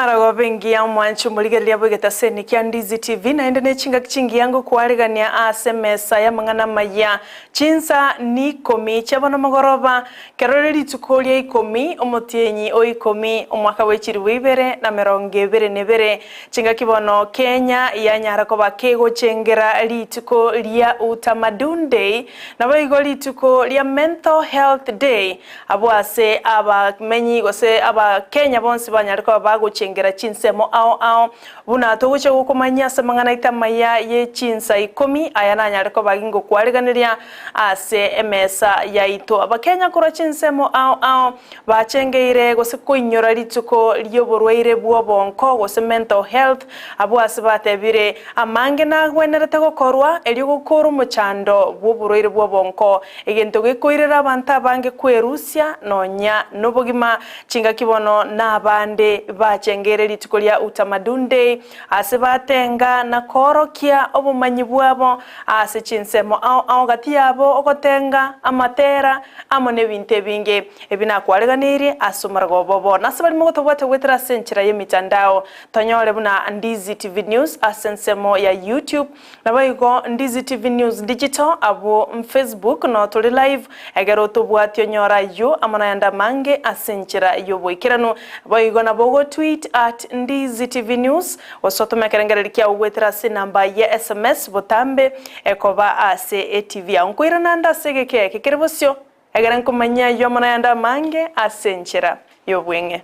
Emaragoba engiya omwanche omorigereria bw'egetaseni kia Ndizi TV naende ne chingaki chingiya ngokwarigania ase emesa y'amang'ana amaya chinsa nikomi chia bono mogoroba kerore rituko ria ikomi omotienyi o ikomi omwaka bwe chilifu ibere na merongo ebere na ebere chingaki bono Kenya yanyara koba kegochengera rituko ria Utamaduni Day naboigo rituko ria Mental Health Day Abwo ase abamenyi gose Abakenya bonsi banyare koba bagochengera chinsemo ao ao, buna togochia gokomanyia ase amang'ana aito amaya ye chinsa ikomi, aya nanyare koba gingokwariganeria ase emesa yaito. Abakenya korwa chinsemo ao ao bachengeire gose koinyora rituko ri'oborwaire bw'obonko gose mental health, abwo ase batebire amange nagwenerete gokorwa erio gokora omochando bw'oborwaire bw'obonko Egento gekoirera abanto abange kwerusia nonya nobogima chingaki bono nabande bachengere rituko ria Utamaduni Day ase batenga na koorokia obomanyi bwabo ase chinsemo ao ao gati yabo ogotenga, amatera amo nebinto ebinge. Ebi nakwareganeirie ase omorogoba obo. Nase baria mogotobwatia goetera ase enchera y'emitandao tonyore buna Ndizi TV News ase ensemo ya YouTube Naboigo Ndizi TV News Digital abwo Facebook noo tore live egere otobwatie onyore ayio amo nayande amange ase enchera y'oboikeranu. Boigo nabo ogo tweet at Ndizi TV News gose otome ekerengererio kiago goetera ase enamba ya sms botambe ekoba ase etv yao. Nkoirana ande ase egeka eke kere bosio egere nkomanyie ayio amo nayande amange ase enchera y'obweng'e.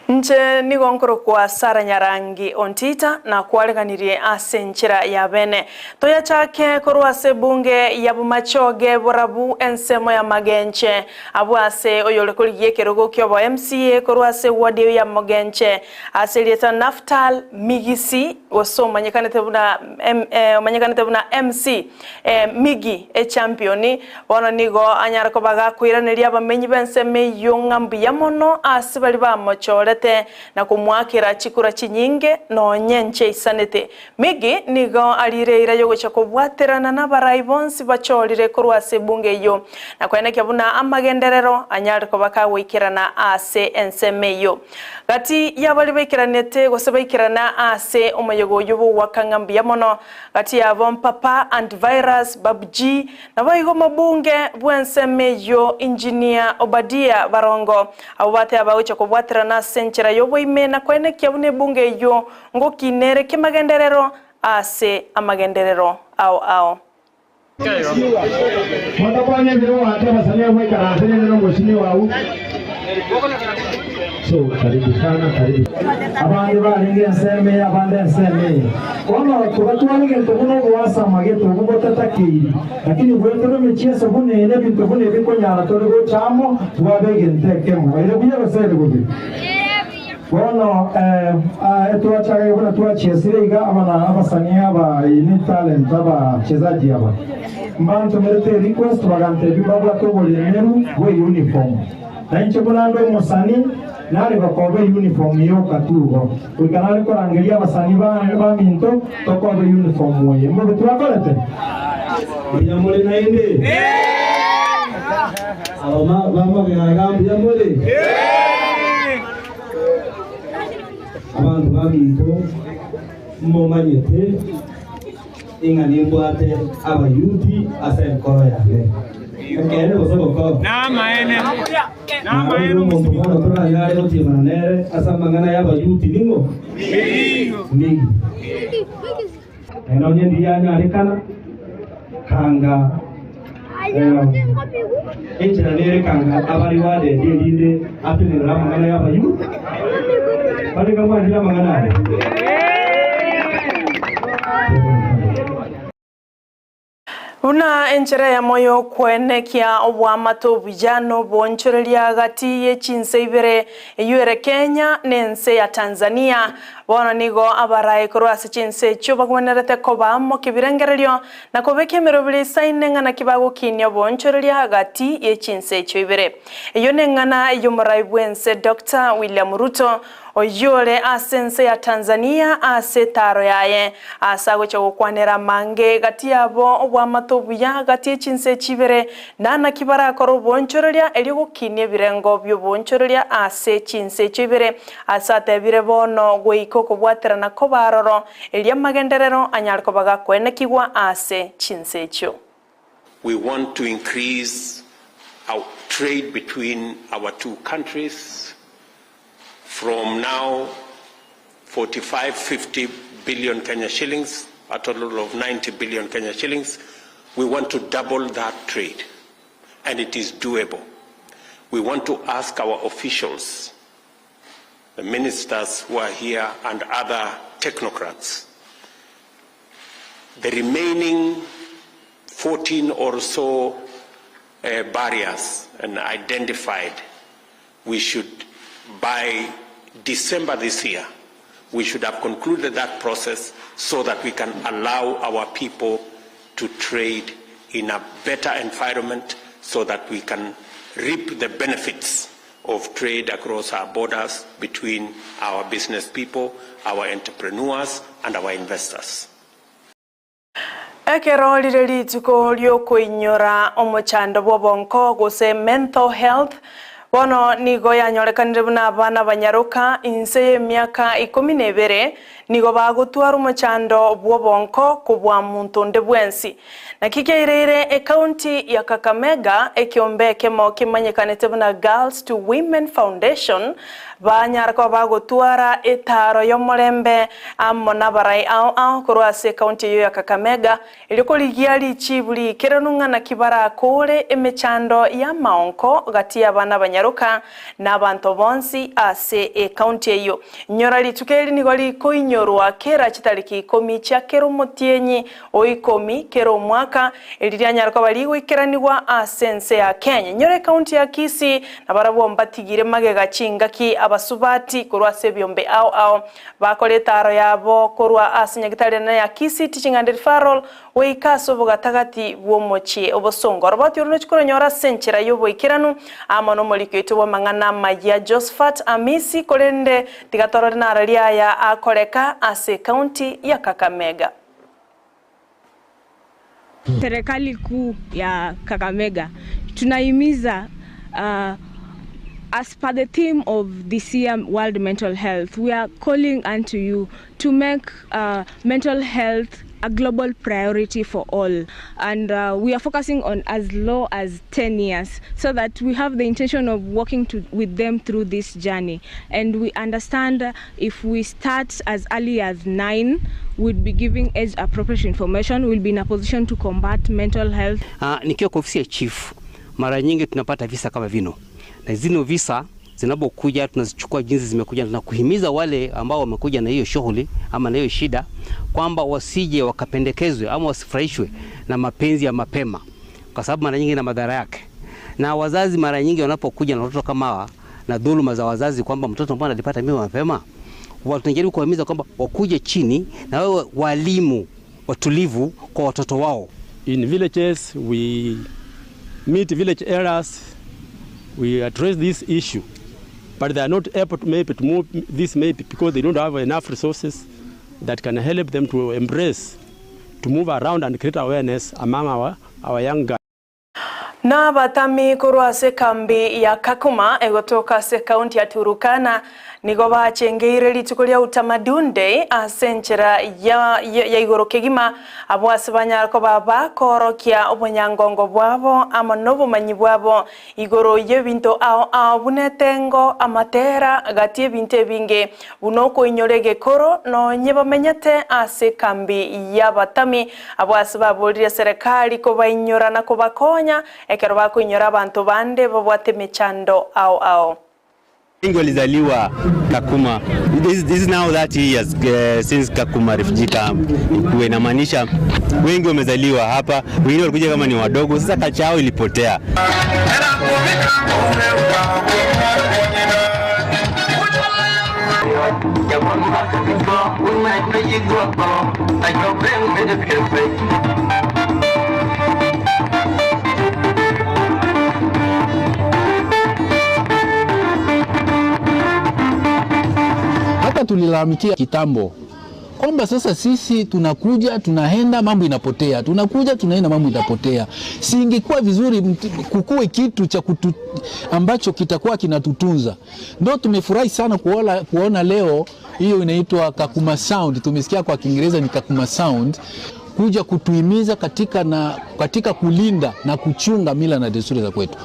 Inche nigo nkorokwa Sara Nyarangi Ontita, nakwareganirie ase enchera ya bene. Toyachake korwa ase ebunge ya Bomachoge Borabu ensemo ya Magenche. Abwo ase oyore korigia ekerogo ki'obo MCA korwa ase eward eyio ya Mogenche ase erieta Naftal Migisi gose omanyekanete buna omanyekanete buna MC Miggy echampioni bono nigo anyare koba gakoiraneria abamenyi b'ensemo eyio ng'a mbuya mono ase baria bamochorete na komoakera chikura chinyinge nonye ncheisanete. Miggy nigo arire eira y'ogochia kobwaterana nabarai bonsi bachorire korwa ase ebunge eyio, na koenekia buna amagenderero anyare koba kagoikerana ase ensemo eyio. Gati y'abaria baikeranete gose baikerana ase omoyega oyio bw'ogoaka ng'a mbuya mono, gati yabo Mpapa Antivirus, Babji, Naboigo omobunge bw'ensemo eyio Engineer Obadia Barongo, abwo bateba bagochia kobwaterana ase enchera y'oboime na koenekia buna ebunge eyio ngokinere kemagenderero ase amagenderero ao ao. Motokonye ekero gwake abasani abwo baikaranse rende nomosimi wao. So karibu sana karibu. Abande barenge ensemo eye abande ensemo eye. Bono togatwara egento buna ogoasama gete obwo botatakeiri, lakini goetera emechieso buna eye na ebinto buna ebi nkonyara tore gocha amo twabe egento ekemo. Ere buya gose ere bobe? Bono etwachagire buna twachiesire iga abana abasani aba ini talent abachezaji aba mbantomerete erequest bagantebia mbabwate oboremeru bwe uniform na inche buna nde omosani nare gokoba euniform yoka tu igo goika nare korangeria abasani bane baminto tokobe uniform eye mbobe twakorete? Mbuya more naende? Aba b'amagega iga mbuya more? Abanto baminto, momanyete ing'a nimbwate Abayuti ase enkoro yane. Ekeene gose bokoro? Naboigo omonto bono toranyare gotiemana nere ase amang'ana y'Abayuti ning'o? Migi. Naende onye ndiyanyarekana, kanga enchera nere kanga abare badendi erinde atenenere amang'ana y'Abayuda. Barenge mwanchire amang'ana aya? Buna enchera eyemo y'okwenekia oboamate obuya na oboonchoreria gati ye chinse ibere, eyio ere Kenya na ense ya Tanzania, bono nigo abaraai korwa ase chinse echio bagwenerete koba amo kebirengererio na kobeka emeroberi eisaine ng'a naki bagokinia oboonchoreria gati ye chinse echio ibere. Eyio neng'ana y'omorai bw'ense Doctor William Ruto. Oyio ore ase ense ya Tanzania ase etaaro yaye, aase agochia gokwanera amange gati yabo obwamate obuya gati ye chinse echi ibere, na naki barakore oboonchoreria erio gokinia ebirengo bi'oboonchoreria ase chinse echio ibere, ase atebire bono goika okobwaterana koba aroro, erio amagenderero anyare koba gakoenekigwa ase chinse echio. We want to increase our trade between our two countries from now 45, 50 billion Kenya shillings, a total of 90 billion Kenya shillings. We want to double that trade, and it is doable. We want to ask our officials, the ministers who are here and other technocrats, the remaining 14 or so barriers and identified, we should, by December this year, we should have concluded that process so that we can allow our people to trade in a better environment so that we can reap the benefits of trade across our borders between our business people, our entrepreneurs, and our investors. Ekero rire rituko riokoinyora omochando bw'obonko gose mental health, bono nigo yanyorekanire buna abana abanyaroka inse y'emiaka ikomi na ebere nigo bagotwara omochando bw'obonko kobua monto onde bwensi. Naki kiaireire ecounty ya Kakamega ekiombe ekemo kemanyekanete buna Girls to Women Foundation banyara koba bagotwara etaaro y'omorembe amo nabarai ao ao korwa ase ecounty eyio ya Kakamega erio korigia richibu riikeranu ng'a naki barakoore emechando y'amaonko gati y'abana abanyaroka na abanto bonsi ase ecounty eyio. Inyora rituko eri nigo rikoinyorwa kera chitariki ikomi chia kera omotienyi o ikomi kera omwaka, eri rianyare koba rigoikeranigwa ase ense ya Kenya. Inyora ecounty ya Kisii nabarabwo mbatigire magega chingaki abasubati korwa ase ebiombe ao ao bakore etaaro yabo korwa ase nyagitari enene ya Kisii Teaching and Referral goika ase obogatagati bw'omochie obosongo. Oroboti oro nochia koronyora ase enchera y'oboikeranu amo nomoriki oito bw'amang'ana amayia Josphat Amisi korende tiga torore narari aya akoreka ase ecounty ya Kakamega. Serikali kuu ya Kakamega tunahimiza uh, as per the theme of this year World Mental Health, we are calling unto you to make mental health a global priority for all. And we are focusing on as low as 10 years so that we have the intention of working with them through this journey. And we understand if we start as early as 9, we'll be giving age appropriate information, we'll be in a position to combat mental health. Nikiwa kwa ofisi ya chief, mara nyingi tunapata visa kama vino. Na zino visa zinapokuja tunazichukua jinsi zimekuja, na kuhimiza wale ambao wamekuja na hiyo shughuli ama na hiyo shida kwamba wasije wakapendekezwe ama wasifurahishwe na mapenzi ya mapema, kwa sababu mara nyingi na madhara yake. Na wazazi mara nyingi wanapokuja na watoto kama hawa na dhuluma za wazazi kwamba mtoto mbona alipata mimba mapema, tunajaribu kuwahimiza kwamba wakuje chini na wawe walimu watulivu kwa watoto wao. In villages we meet village elders, we address this issue, but they are not able to maybe to move this maybe because they don't have enough resources that can help them to embrace, to move around and create awareness among our young guys. Na abatami korwa ase ekambi ya Kakuma egotoka ase ekaunti ya Turukana nigo bachengeire rituko ria Utamaduni Day ase enchera ya, ya, ya igoro kegima abo ase banyara koba bakorokia obonyangongo bwabo amo nobomanyi bwabo igoro y'ebinto ao ao buna etengo amatera gati ebinto ebinge buna okoinyora egekoro nonye bamenyete ase ekambi y'abatami abo ase baborire serikali kobainyora na kobakonya ekero bakoinyora abanto bande babwate emechando ao ao. Wengi walizaliwa Kakuma. This is now 30 years since Kakuma refugee camp ikuwe, inamaanisha wengi wamezaliwa hapa, wengine walikuja kama ni wadogo. Sasa culture yao ilipotea. tulilalamikia kitambo kwamba sasa sisi tunakuja tunaenda, mambo inapotea, tunakuja tunaenda, mambo inapotea. Si ingekuwa vizuri kukuwe kitu cha kutu, ambacho kitakuwa kinatutunza? Ndo tumefurahi sana kuona leo hiyo inaitwa Kakuma Sound, tumesikia kwa Kiingereza ni Kakuma Sound, kuja kutuhimiza katika kulinda na kuchunga mila na desturi za kwetu.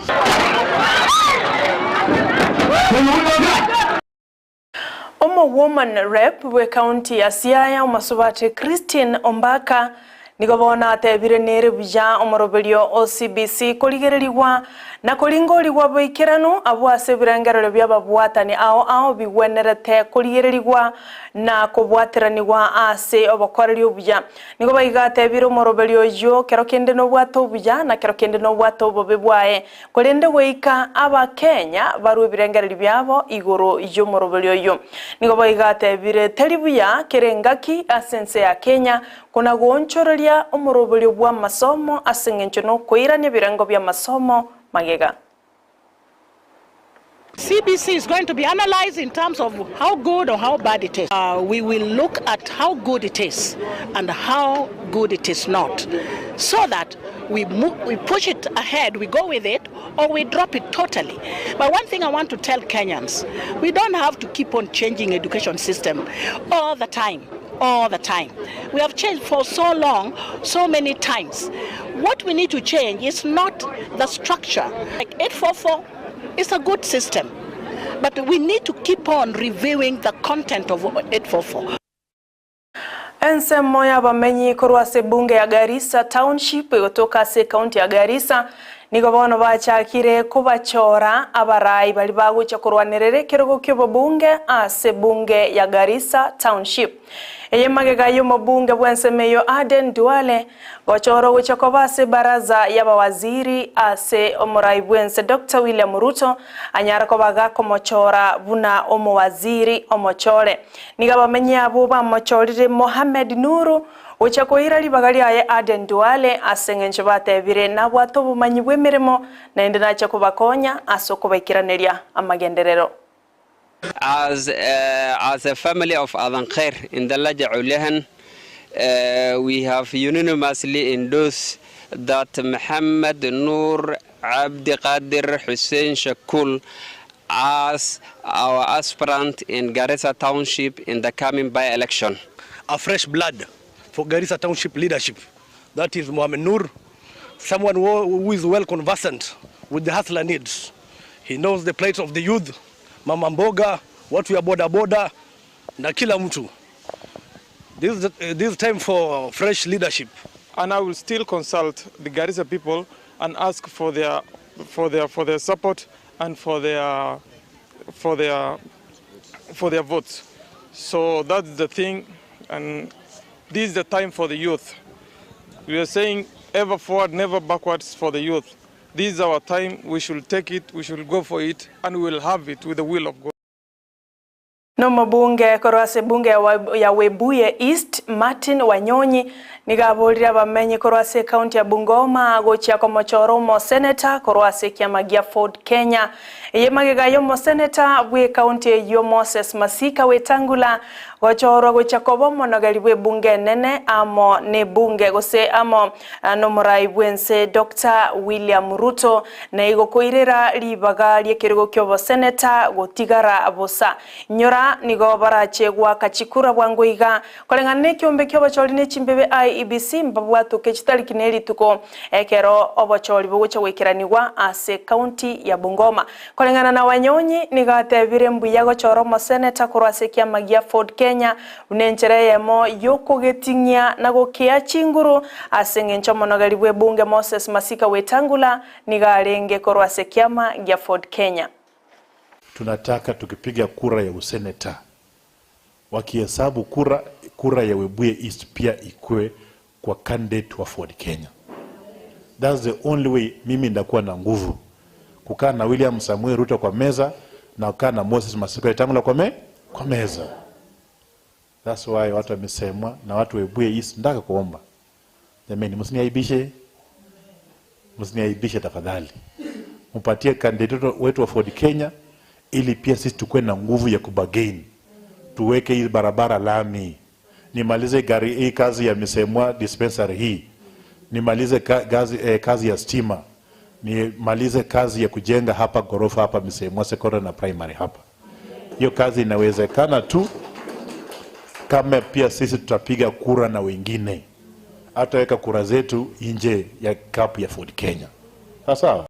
Omo woman rep we county ya Siaya omasubate Christine Ombaka nigo bona atebire nere buya omoroberio o CBC korigererigwa na koringorigwa boikeranu abwo ase ebirengerero bia ababwatani ao ao bigwenerete korigererigwa na kobwateranigwa ase obokoreri obuya. Nigo baiga atebire omoroberio oywo kero kende nobwate obuya na kero kende nobwate obobe bwaye korende goika abakenya barwe ebirengereri biabo igoro y'omoroberio oywo. Nigo baiga atebire teri buya kere engaki ase ense ya Kenya kona goonchoreria omoroberio bwa amasomo ase eng'encho nokoirania ebirengo bia amasomo magega. CBC is going to be analyzed in terms of how good or how bad it is. We will look at how good it is and how good it is not, so that we push it ahead, we go with it, or we drop it totally. But one thing I want to tell Kenyans, we don't have to keep on changing education system all the time. All the time. We have changed for so long, so many times. What we need to change is not the structure. Like 844 is a good system, but we need to keep on reviewing the content of 844. Ensemo y'abamenyi korwa ase bunge ya Garissa Township egotoka ase county ya Garissa nigo bono bachakire kobachora abarai bari bagocha korwanerere ekerogo kia obobunge ase bunge ya Garissa Township. Eye magega y'omobunge bw'ensemo eyo Aden Duale gochora gocha koba ase baraza y'abawaziri ase omorai bwense Dr. William Ruto anyara koba gakomochora buna omowaziri omochore. Nigo abamenyi abo bamochorire Mohamed Nuru gocha koira ribaga riaye Aden Duale ase eng'encho batebire nabwate obomanyi bwa emeremo naende nacha kobakonya ase okobaikeraneria amagenderero. As a family of Adan Khair in the Laja Ulehan, we have unanimously endorsed that Muhammad Nur Abdi Qadir Hussein Shakul as our aspirant in Garissa Township in the coming by-election. A fresh blood for Garissa Township leadership. That is Mohamed Nur, someone who is well conversant with the hustler needs. He knows the plight of the youth, mama mboga, watu ya boda boda na kila mtu. This is time for fresh leadership. And I will still consult the Garissa people and ask for their support and for their votes. So that's the thing, and this is the time for the youth. We are saying ever forward, never backwards for the youth. This is our time. We should take it, we should go for it, and we will have it with the will of God. No mabunge korwa ase bunge ya Webuye East Martin Wanyonyi nigaburire abamenyi korwa ase county ya Bungoma gochia komochoro omo senator korwa ase kiama gia Ford Kenya. Eye magega yomo senator bwe county eyo Moses Masika Wetangula gochorwa gochia koba omonogeri bwe bunge nene amo ne bunge gose amo nomorai bwense Dr. William Ruto na igo koirera ribaga riekerogo kia oboseneta gotigara bosa. Nyora nigo barache gwaka chikura bwango iga koreng'ana na ekiombe kia obochori na echimbebe IEBC mbabwatuke chitariki na erituko ekero obochori bogocha goikeranigwa ase county ya Bungoma. Koreng'ana na Wanyonyi nigo atebire mbuya gochora omoseneta korwa ase ekiama gia Ford Kenya buna enchera eyemo yokogeting'ia na gokea chinguru ase eng'encho omonogeri bwa ebunge Moses Masika Wetangula nigo arenge korwa ase ekiama gia Ford Kenya. Tunataka tukipiga kura ya useneta, wakihesabu kura ya Webuye East pia ikue kwa candidate wa Ford Kenya. That's the only way mimi ndakuwa na nguvu kukaa na William Samuel Ruto kwa meza na kukaa na Moses Masika Wetangula kwa meza. That's why watu wamesemwa na watu wa Webuye East, nataka kuomba jamani, msiniaibishe, msiniaibishe tafadhali. Mpatie candidate wetu wa Ford Kenya ili pia sisi tukue na nguvu ya kubagain tuweke hii barabara lami, nimalize gari hii kazi ya Misemwa dispensary hii, nimalize kazi ya stima, nimalize kazi ya kujenga hapa ghorofa hapa Misemwa secondary na primary hapa. Hiyo kazi inawezekana tu kama pia sisi tutapiga kura na wengine, hataweka kura zetu nje ya kapu ya Ford Kenya. Sawa.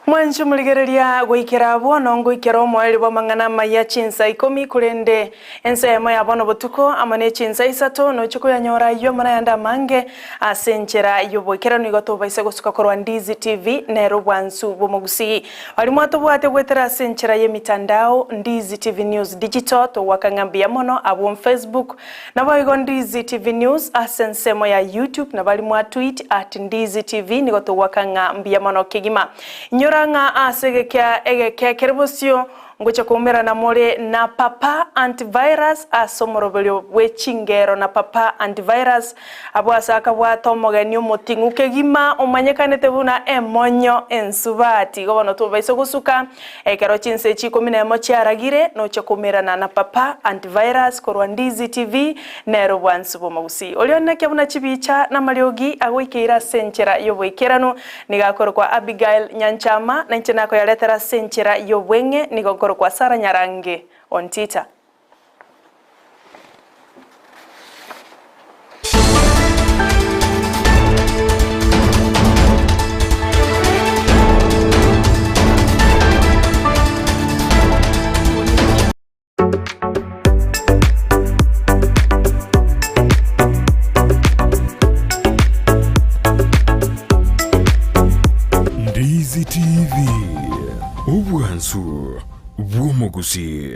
Mwanchu muligereria gwikira bono ngwikira omoeri bwa mang'ana maya chinsa 10 kurende ensemo ya bono botuko amane chinsa 3 nocho kuyanyora iyo mana yanda mange ase enchera yoboikerano igo tobaise gosuka korwa Ndizi TV nero bwansu bomogusi bari mwatobwate gwetera ase enchera ye mitandao Ndizi TV News Digital towakang'ambia mono abwo Facebook nabo igo Ndizi TV News ase ensemo ya YouTube na bari mwa tweet at Ndizi TV nigo towakang'ambia mono kegima nyora ng'a ase egekea egeke kere bosio ngocha kuumerana more na Papa Antivirus ase omoroberio bwe chingero na Papa Antivirus abwo ase akabwata omogeni omoting'u kegima omanyekanete buna emonyo ensubati igo bono tobaise gosuka ekero chinse echi 11 chiaragire noche kuumerana na Papa Antivirus korwa Ndizi TV nero bwansu bomogusi orio neke buna chibicha na mariogi agoikeire ase enchera yoboikerano nigakorokwa Abigail Nyanchama na inche nakoyaretera ase enchera yobweng'e nigo nkorokwa Sara Nyarange Ontita. Ndizi TV, obwansu bw'omogusii.